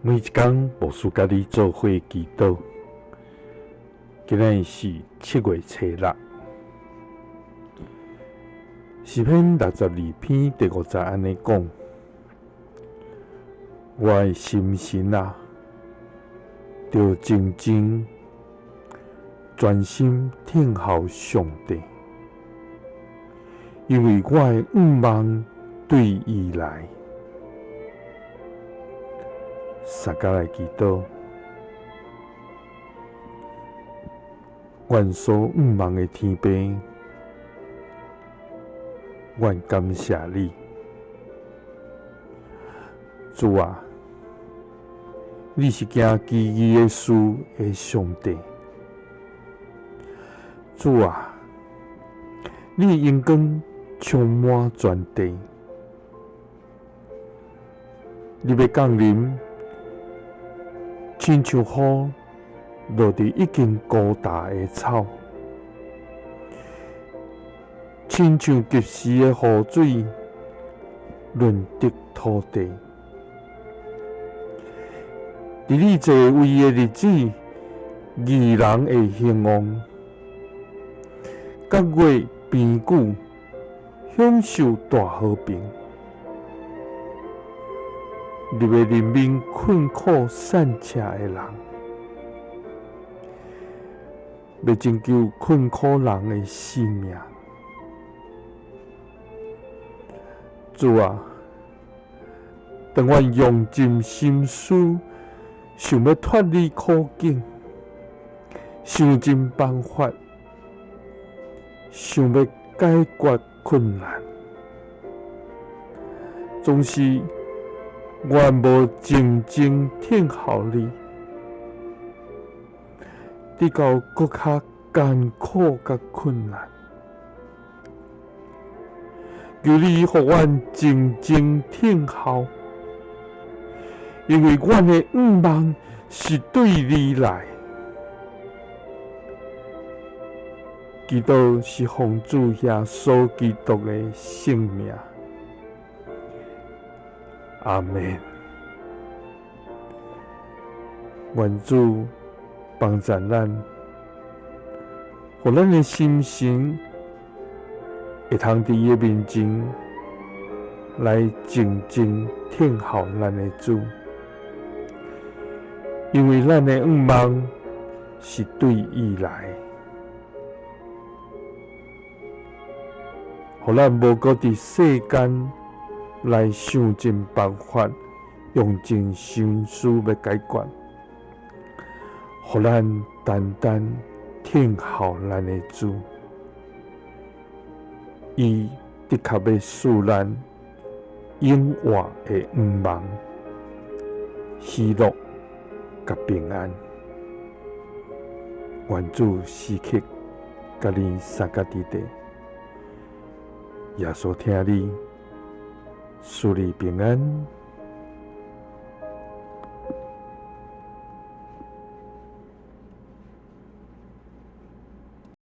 每一工牧師佮你做伙祈禱。今仔日是7月初6，詩篇62篇第五節按呢講：我的心神啊，著靜靜專心等候上帝，因為我的向望對伊來。相共來祈禱，阮所向望的天父，阮感謝你，主啊，你是行奇異的事的上帝，主啊，你的榮光充滿全地，你欲降臨，親像雨落佇已經枯焦的草，親像及時的雨水潤澤土地。佇你坐位的日子，義人會興旺，角月平久，享受大和平。你欲憐憫困苦散赤的人，欲拯救困苦人的性命。主啊，當阮用盡心思想欲脫離苦境，想盡辦法想欲解決困難，總是阮無靜靜等候你，直到閣較艱苦佮困難。求你予阮靜靜等候，因為阮的向望是對你來。祈禱是奉主耶穌基督的聖名。阿們。願主幫助咱，予咱的心神會通佇伊的面前來靜靜等候咱的主，因為咱的向望是對伊來，予咱無閣佇世間來想盡辦法，用盡心思欲解決，予咱單單等候咱的主，伊的確欲賜咱永活的向望、喜樂佮平安。願主時刻佮你相佮佇咧，耶穌疼你，賜你平安。